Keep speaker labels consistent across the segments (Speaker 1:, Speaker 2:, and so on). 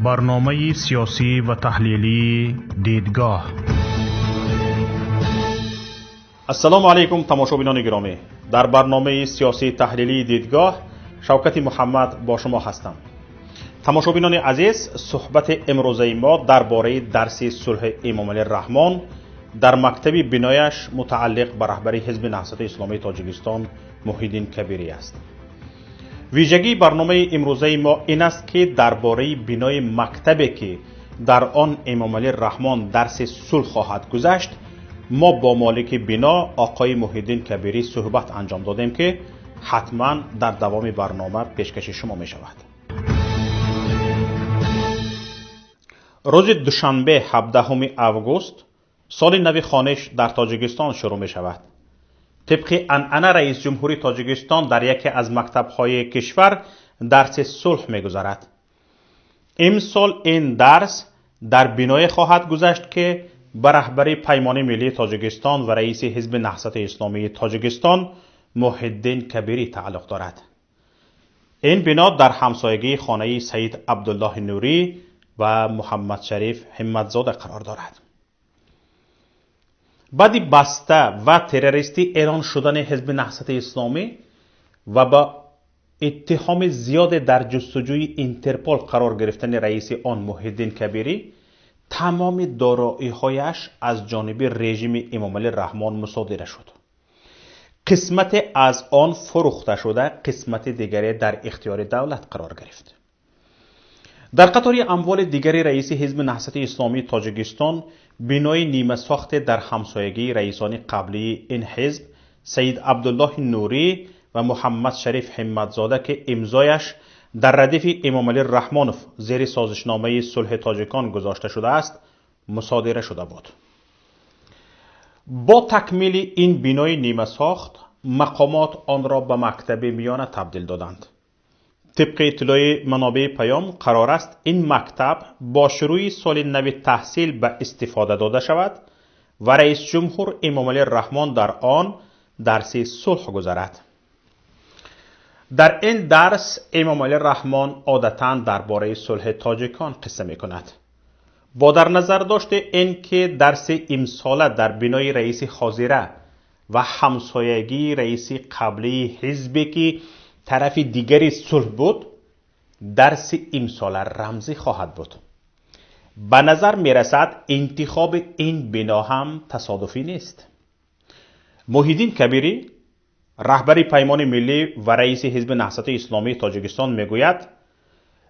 Speaker 1: Барномаи сиёсӣ ва таҳлилии «Дидгоҳ».
Speaker 2: Ассалому алайкум, тамошобинони гиромӣ. Дар барномаи сиёсии таҳлилии «Дидгоҳ» Шавкати Муҳаммад бо шумо ҳастам. Тамошобинони азиз, суҳбати имрӯзаи мо дар бораи дарси сулҳи Эмомалӣ Раҳмон дар мактаби бинояш мутааллиқ ба раҳбари Ҳизби Наҳзати Исломии Тоҷикистон Муҳиддин Кабирӣ аст. Вижагии барномаи имрӯзаи мо ин аст, ки дар бораи бинои мактабе, ки дар он Эмомалӣ Раҳмон дарси сулҳ хоҳад гузашт, мо бо молики бино оқои Муҳиддин Кабирӣ суҳбат анҷом додем, ки ҳатман дар давоми барнома пешкаши шумо мешавад. Рӯзи душанбе, 17 август, соли нави хониш дар Тоҷикистон шурӯъ мешавад. Тибқи анъана, раиси ҷумҳури Тоҷикистон дар яке аз мактабҳои кишвар дарси сулҳ мегузарад. Имсол ин дарс дар биное хоҳад гузашт, ки ба раҳбари Паймони миллии Тоҷикистон ва раиси Ҳизби Наҳзати Исломии Тоҷикистон Муҳиддин Кабирӣ тааллуқ дорад. Ин бино дар ҳамсоягии хонаи Саид Абдуллоҳи Нурӣ ва Муҳаммадшариф Ҳимматзода қарор дорад. Баъди баста ва террористӣ эълон шудани Ҳизби Наҳзати Исломӣ ва ба иттиҳоми зиёде дар ҷустуҷӯи Интерпол қарор гирифтани раиси он Муҳиддин Кабирӣ, тамоми дороиҳояш аз ҷониби режими Эмомалӣ Раҳмон мусодира шуд. Қисмате аз он фурӯхта шуда, қисмати дигаре дар ихтиёри давлат қарор гирифт. Дар қатори амволи дигари раиси Ҳизби Наҳзати Исломии Тоҷикистон бинои нимасохте дар ҳамсоягии раисони қаблии ин ҳизб Саид Абдуллоҳи Нурӣ ва Муҳаммадшариф Ҳимматзода, ки имзояш дар радифи Эмомалӣ Раҳмонов зери созишномаи сулҳи тоҷикон гузошта шудааст, мусодира шуда буд. Бо такмили ин бинои нимасохт, мақомот онро ба мактаби миёна табдил доданд. Тибқи иттилои манобеи Паём, қарор аст ин мактаб бо шурӯи соли нави таҳсил ба истифода дода шавад ва раисҷумҳур Эмомалӣ Раҳмон дар он дарси сулҳ гузарад. Дар ин дарс Эмомалӣ Раҳмон одатан дар бораи сулҳи тоҷикон қисса мекунад. Бо дар назардошти ин ки дарси имсола дар бинои раиси ҳозира ва ҳамсоягии раиси қаблии ҳизбе, ки тарафи дигари сулҳ буд, дарси имсола рамзӣ хоҳад буд. Ба назар мерасад, интихоби ин бино ҳам тасодуфӣ нест. Муҳиддин Кабирӣ, раҳбари Паймони миллӣ ва раиси Ҳизби Наҳзати Исломии Тоҷикистон, мегӯяд,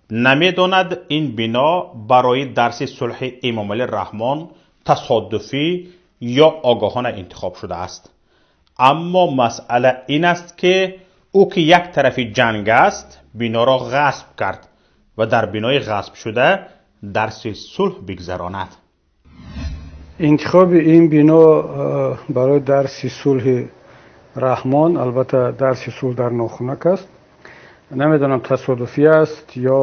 Speaker 2: намедонад ин бино барои дарси сулҳи Эмомалӣ Раҳмон тасодуфӣ ё огоҳона интихоб шудааст. Аммо масъала ин аст, ки ӯ, ки як тарафи ҷанг аст, биноро ғасб кард ва дар бинои ғасбшуда дарси сулҳ бигзаронад.
Speaker 3: Интихоби ин бино барои дарси сулҳи Раҳмон, албатта дарси сулҳ дар нохунак аст, намедонам тасодуфӣ аст ё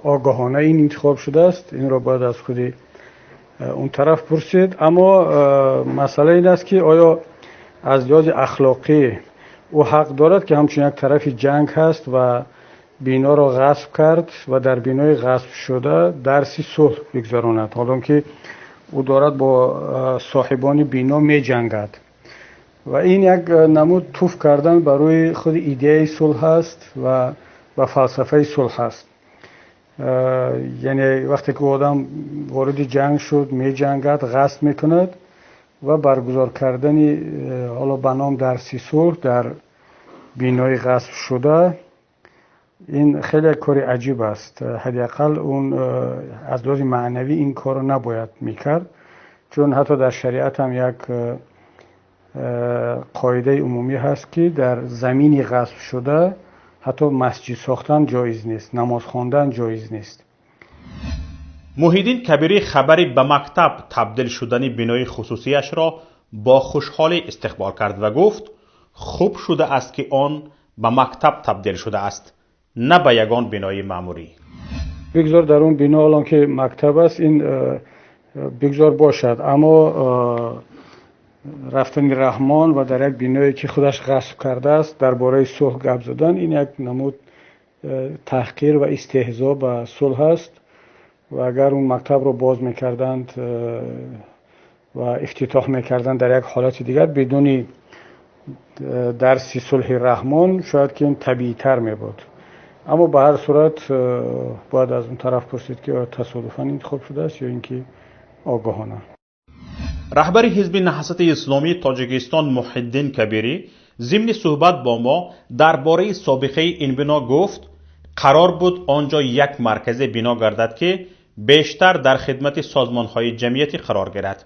Speaker 3: огаҳона ин интихоб шудааст, инро бояд аз худи он тараф пурсид. Аммо масъала ин аст, ки оё аз лиҳози ахлоқӣ ӯ ҳақ дорад, ки ҳамчун як тарафи ҷанг ҳаст ва биноро ғасб кард ва дар бинои ғасбшуда дарси сулҳ бигзаронад, ҳолон ки ӯ дорад бо соҳибони бино меҷангад? Ва ин як намуд туф кардан барои худи идеяи сулҳ аст ва ба фалсафаи сулҳ аст. Яъне вақте ки одам вориди ҷанг шуд, меҷангад, ғасб мекунад ва баргузор кардани ҳоло ба ном дарси сулҳ дар бинои ғасбшуда, ин хеле кори аҷиб аст. Ҳадди ақал он аз лиҳози маънавӣ ин корро набояд мекард, чун ҳатто дар шариат ҳам як қоидаи умумӣ ҳаст, ки дар замини ғасбшуда ҳатто масҷид сохтан ҷоиз нест, намоз хондан ҷоиз нест.
Speaker 2: Муҳиддин Кабирӣ хабари ба мактаб табдил шудани бинои хусусияшро бо хушҳолӣ истиқбол кард ва гуфт, хуб шудааст, ки он ба мактаб табдил шудааст, на ба ягон бинои маъмурӣ.
Speaker 3: Бигзор дар он бино, ҳолон ки мактаб аст, ин бигзор бошад, аммо рафтани Раҳмон ва дар як биное, ки худаш ғасб кардааст, дар бораи сулҳ гап задан, ин як намуд таҳқир ва истеҳзо ба сулҳ аст. Ва агар он мактабро боз мекарданд ва ифтитоҳ мекарданд дар як ҳолати дигар, бидуни дарси сулҳи Раҳмон, шояд ки ин табиитар мебуд. Аммо ба ҳар сурат бояд аз он тараф пурсид, ки оё тасодуфан интихоб шудааст ё ин ки огаҳона.
Speaker 2: Раҳбари Ҳизби Наҳзати Исломии Тоҷикистон Муҳиддин Кабирӣ зимни суҳбат бо мо дар бораи собиқаи ин бино гуфт, қарор буд он ҷо як марказе бино гардад, ки бештар дар хидмати созмонҳои ҷамъиятӣ қарор гирад.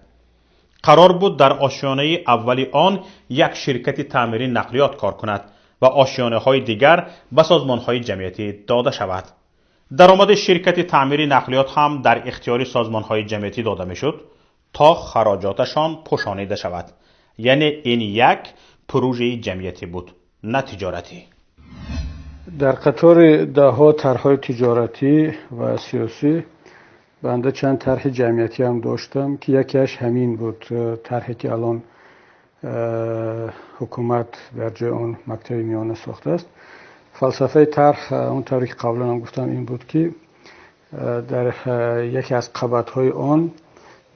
Speaker 2: Қарор буд дар ошёнаи аввали он як ширкати таъмири нақлиёт кор кунад ва ошёнаҳои дигар ба созмонҳои ҷамъиятӣ дода шавад. Даромади ширкати таъмири нақлиёт ҳам дар ихтиёри созмонҳои ҷамъиятӣ дода мешуд, то хароҷоташон пӯшонида шавад. Яъне ин як пурӯжаи ҷамъиятӣ буд, на тиҷоратӣ.
Speaker 3: Дар қатори даҳҳо тарҳҳои тиҷоратӣ ва сиёсӣ банда чанд тарҳи ҷамъиятӣ ҳам доштам, ки якеаш ҳамин буд, тарҳе ки алон ҳукумат дар ҷои он мактаби миёна сохтааст. Фалсафаи тарҳ, он тавре ки қаблан ҳам гуфтам, ин буд, ки дар яке аз қабатҳои он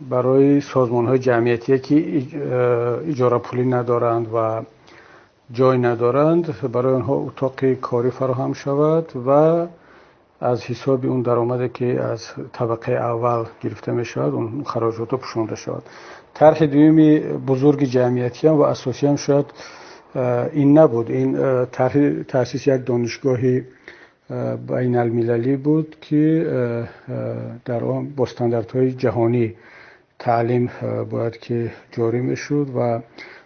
Speaker 3: барои созмонҳои ҷамъиятие, ки иҷорапулӣ надоранд ва ҷой надоранд, барои онҳо утоқи корӣ фароҳам шавад ва аз ҳисоби он даромаде, ки аз табақаи аввал гирифта мешавад, он хароҷотҳо пӯшонда шавад. Тарҳи дуюми бузурги ҷамъиятиам ва асосиам шояд ин набуд. Ин тарҳи таъсиси як донишгоҳи байналмилалӣ буд, ки дар он бо стандартҳои ҷаҳонӣ таълим бояд ки ҷорӣ мешуд. Ва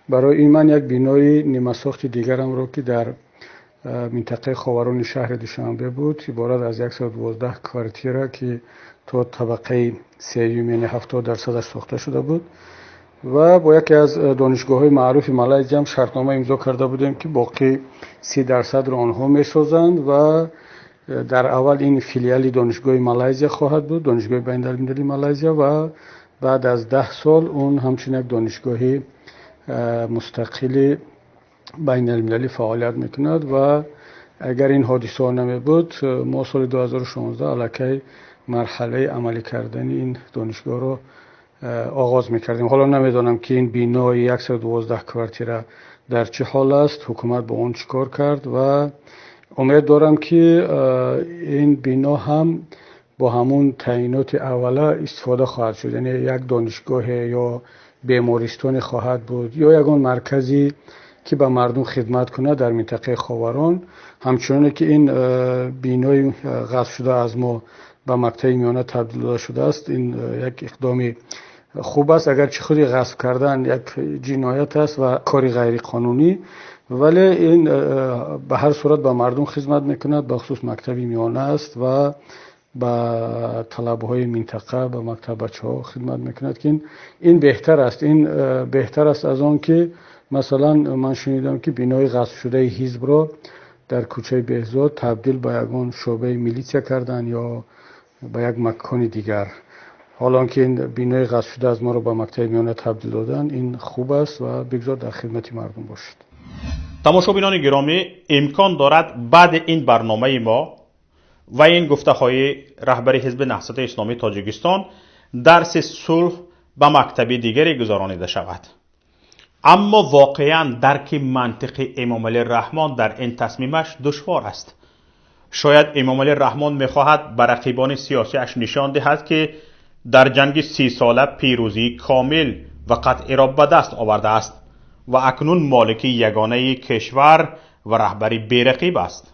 Speaker 3: барои ин ман як бинои нимасохти дигарамро, ки дар минтақаи Ховарони шаҳри Душанбе буд, иборат аз 112 квартира, ки то табақаи сеюм, яъне 70%-аш сохта шуда буд, ва бо яке аз донишгоҳҳои маъруфи Малайзия ҳам шартнома имзо карда будем, ки боқӣ 30%-ро онҳо месозанд ва дар аввал ин филиали донишгоҳи Малайзия хоҳад буд, Донишгоҳи байналмилалии Малайзия, ва баъд аз 10 сол он ҳамчун як донишгоҳи мустақили байналмилалӣ фаъолият мекунад. Ва агар ин ҳодисаҳо намебуд, мо соли 2016 аллакай марҳалаи амалӣ кардани ин донишгоҳро оғоз мекардем. Ҳоло намедонам, ки ин бинои 112 квартира дар чӣ ҳол аст, ҳукумат бо он чӣ кор кард, ва умед дорам, ки ин бино ҳам бо ҳамун таъиноти аввала истифода хоҳад шуд, яъне як донишгоҳе ё бемористоне хоҳад буд ё ягон марказе, ки ба мардум хидмат кунад дар минтақаи Ховарон. Ҳамчуноне ки ин бинои ғасбшуда аз мо ба мактаби миёна табдил дода шудааст, ин як иқдоми хуб аст, агарчи худи ғасб кардан як ҷиноят аст ва кори ғайриқонунӣ, вале ин ба ҳар сурат ба мардум хизмат мекунад, бахусус мактаби миёна аст ва ба талабҳои минтақа, ба мактаббачаҳо хидмат мекунад, ки ин беҳтар аст. Ин беҳтар аст аз он ки, масалан, ман шунидам, ки бинои ғасбшудаи ҳизбро дар кӯчаи Беҳзод табдил ба ягон шӯъбаи милитсия карданд ё ба як макони дигар. Ҳоло он ки ин бинои ғасбшуда аз моро ба мактаби миёна табдил доданд, ин хуб аст ва бигзор дар хидмати мардум бошад.
Speaker 2: Тамошобинони гиромӣ, имкон дорад баъди ин барномаи мо ва ин гуфтаҳои раҳбари Ҳизби Наҳзати Исломии Тоҷикистон дарси сулҳ ба мактаби дигаре гузаронида шавад. Аммо воқеан дарки мантиқи Эмомалӣ Раҳмон дар ин тасмимаш душвор аст. Шояд Эмомалӣ Раҳмон мехоҳад ба рақибони сиёсиаш нишон диҳад, ки дар ҷанги 30сола пирӯзии комил ва қатъиро ба даст овардааст ва акнун молики ягонаи кишвар ва раҳбари берақиб аст.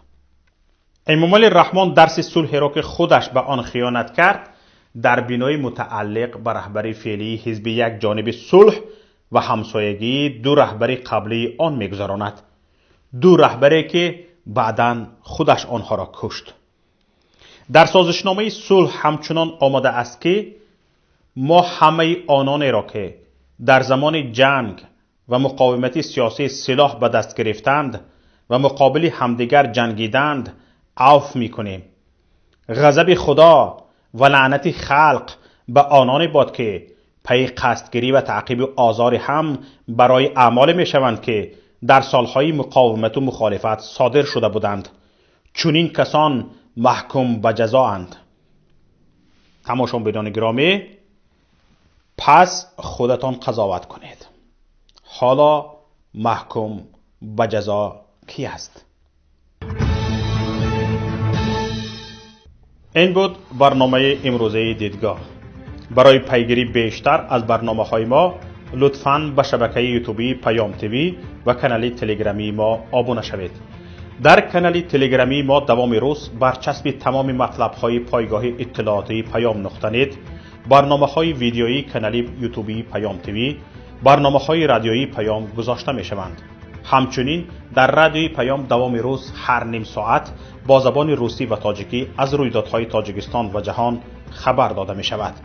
Speaker 2: Эмомалӣ Раҳмон дарси сулҳеро, ки худаш ба он хиёнат кард, дар бинои мутааллиқ ба раҳбари феълии ҳизби якҷониби сулҳ ва ҳамсоягии ду раҳбари қаблии он мегузаронад, ду раҳбаре, ки баъдан худаш онҳоро кушт. Дар созишномаи сулҳ ҳамчунон омода аст, ки мо ҳамаи ононеро, ки дар замони ҷанг ва муқовимати сиёсӣ силоҳ ба даст гирифтанд ва муқобили ҳамдигар ҷангиданд, авф мекунем. Ғазаби Худо ва лаънати халқ ба ононе бод, ки пайи қасдгирӣ ва таъқибу озори ҳам барои аъмоле мешаванд, ки дар солҳои муқовимату мухолифат содир шуда буданд. Чунин касон маҳкум ба ҷазоанд. Тамошобинони гиромӣ, пас худатон қазоват кунед. Ҳоло маҳкум ба ҷазо кӣ аст? Ин буд барномаи имрӯзаи Дидгоҳ. Барои пайгирӣ бештар аз барномаҳои мо лутфан ба шабакаи ютубии Паём ТВ ва канали телеграмии мо обуна шавед. Дар канали телеграмии мо давоми рӯз барчасби тамоми матлабҳои пойгоҳи иттилоотии Паём нуқта нет, барномаҳои видеоии канали ютубии Паём ТВ, барномаҳои радиоии Паём гузошта мешаванд. Ҳамчунин дар радиои Паём давоми рӯз ҳар ним соат бо забони русӣ ва тоҷикӣ аз рӯйдодҳои Тоҷикистон ва ҷаҳон хабар дода мешавад.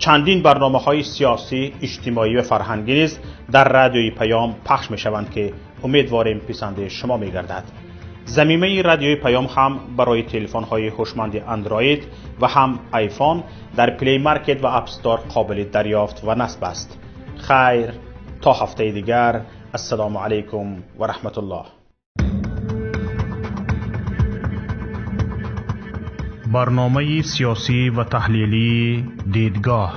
Speaker 2: Чандин барномаҳои сиёсӣ, иҷтимоӣ ва фарҳангӣ низ дар радиои Паём пахш мешаванд, ки умедворем писанди шумо мегардад. Замимаи радиои Паём ҳам барои телефонҳои ҳушманди Андроид ва ҳам айфон дар Play Market ва App Store қобили дарёфт ва насб аст. Хайр, то ҳафтаи дигар. Ассалому алайкум ва раҳматуллоҳ.
Speaker 1: Барномаи сиёсӣ ва таҳлилии Дидгоҳ.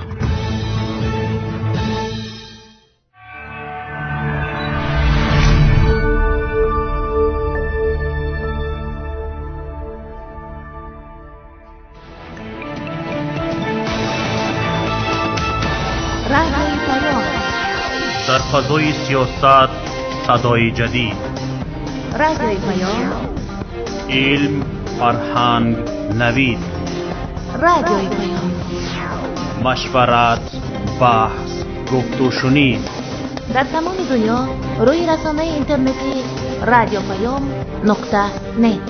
Speaker 2: Дар фазои сиёсат садои ҷадид.
Speaker 4: Радиои Паём.
Speaker 2: Илм, фарҳанг, навид.
Speaker 4: Радиои Паём.
Speaker 2: Машварат, баҳс, гуфтушунид.
Speaker 4: Дар тамоми дунё рӯи расонаи интернетии радиопаём нуқта нет.